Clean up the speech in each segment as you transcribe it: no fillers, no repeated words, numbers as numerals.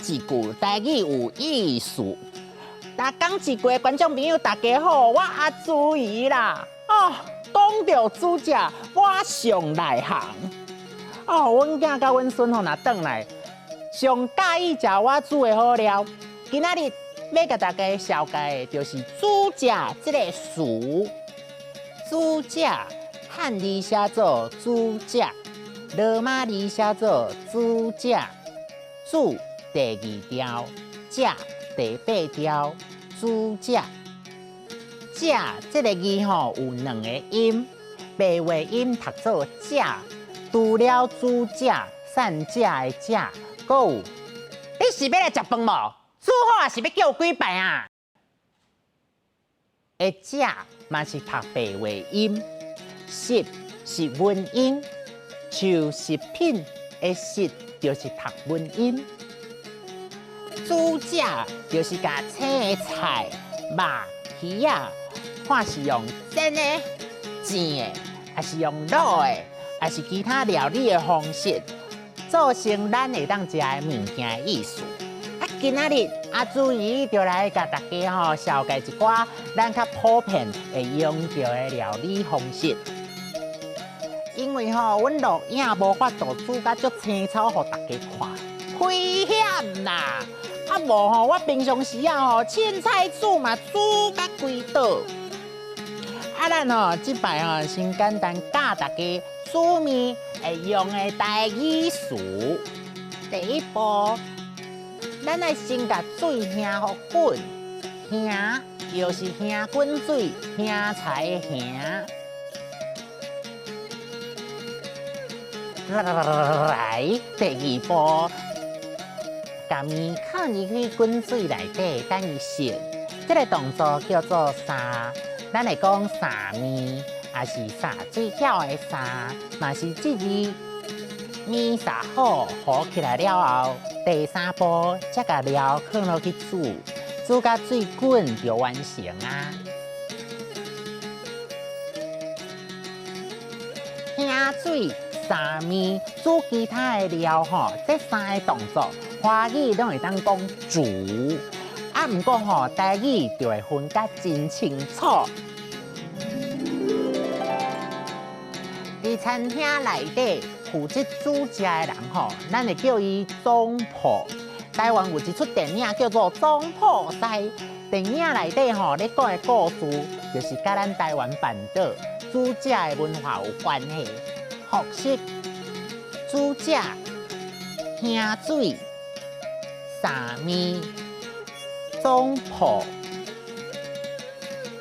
一句台語有意思。逐工一句的觀眾朋友，大家好，我阿朱姨啦。哦，講著煮食，我上內行。哦，阮囝佮阮孫吼，若轉來，上佮意食我煮的好料。今仔日欲共大家紹介的，就是煮食這个詞。煮食，漢字寫做煮食，羅馬字寫做煮食。煮第二調，食第八調，煮食。食這个字吼有兩个音，白話音讀做食，除了煮食、散食的食，閣有你是欲來食飯無？煮好抑是欲叫幾擺啊？的食嘛是讀白話音，食是文音，像食品的食就是讀文音。煮食就是共青的菜、肉、魚仔，看是用煎的、煎的，抑是用滷的，抑是其他料理的方式，做成咱會當食的物件的意思。啊，今仔日阿朱姨就來共大家吼紹介一寡咱較普遍會用著的料理方式。因為吼，阮錄影無法度煮甲足青草，予大家看，危險啦！啊無吼，我平常時啊吼，凊彩煮嘛煮甲規桌。啊，咱吼這擺吼先簡單教大家煮麵會用的台語詞。第一步，咱愛先共水瓦予滾，瓦就是瓦滾水，瓦柴的瓦。來，第二步，共麵放入去滾水內底，等伊熟。這个動作叫做煠，咱會講煠麵，抑是煠水餃的煠，嘛是這字。麵煠好，糊起來了後，第三步才共料囥落去煮，煮甲水滾就完成啊。瓦水、煠麵、煮其他的料吼，這三个動作，華語攏會當講煮，啊，毋過吼，台語就會分甲真清楚。佇餐廳內底負責煮食的人吼，咱會叫伊總鋪。台灣有一齣電影叫做《總鋪師》，電影內底吼咧講的故事，就是佮咱台灣半島煮食的文化有關係。複習煮食、瓦水、煠麵、總鋪。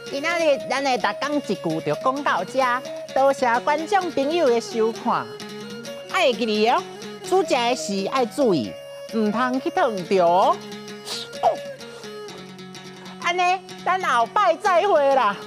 今仔日咱的逐工一句就講到這，多謝觀眾朋友的收看。愛會記得哦，煮食的時愛注意，毋通去燙著哦。按呢，咱後擺再會啦。